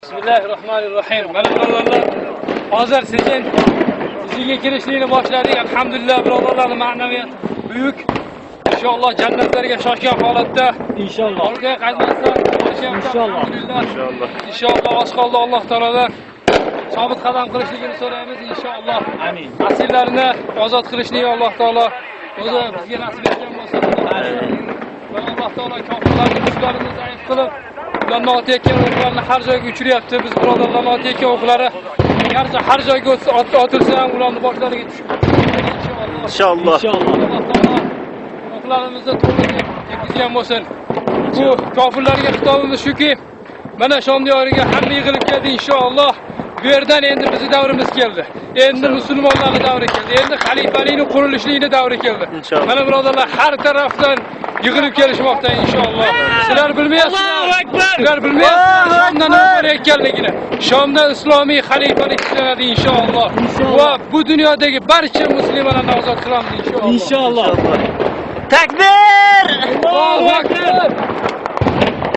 Bismillahirrohmanirrohim. Mana birodarlar, hozir sekin iziga kirishlikni boshladik. Alhamdulillah, birodarlarning ma'naviyati buyuk. Inshaalloh jannatlarga shoshgan holatda Inshaalloh. orqaga qaytmasdan borishyapti. Inshaalloh. Alhamdulillah. Inshaalloh. Inshaalloh oz qoldi, Alloh taolodan sobit qadam qilishligini so'raymiz inshaalloh. Amin. Asirlarni ozod qilishni Alloh taolo o'zi bizga nasib etgan bo'lsin. Va Alloh taolo kofirlarning kuchlarini zaif qilib, ularni otayotgan o'qlarni har joyga uchiryapti. Biz birodarlarni otayotgan o'qlari garchi har joyga otilsa ham ularni boshlariga tushib inshaalloh. Inshaalloh. Inshaalloh. Alloh taolo o'qlarimizni to'g'riga yetkazgan bo'lsin. Bu kofirlarga xitobimiz shuki, mana Shom diyoriga hamma yig'ilib keldi inshaalloh. Bu yerdan endi bizni davrimiz keldi. Endi musulmonlarning davri keldi. Endi xalifalikni qurilishligini davri keldi. Inshaalloh. Mana birodarlar, har tarafdan yig'ilib kelishmoqda inshaalloh. Sizlar bilmayapsizlar. Allohu akbar! Sizlar bilmayapsizlar Allohu Shomda nima akbar! bo'layotganligini. Shomda islomiy xalifalik tiklanadi inshaalloh. Inshaalloh. Va bu dunyodagi barcha musulmonlarni ozod qilamiz inshaalloh. Inshaalloh. Takbir! Allohu akbar!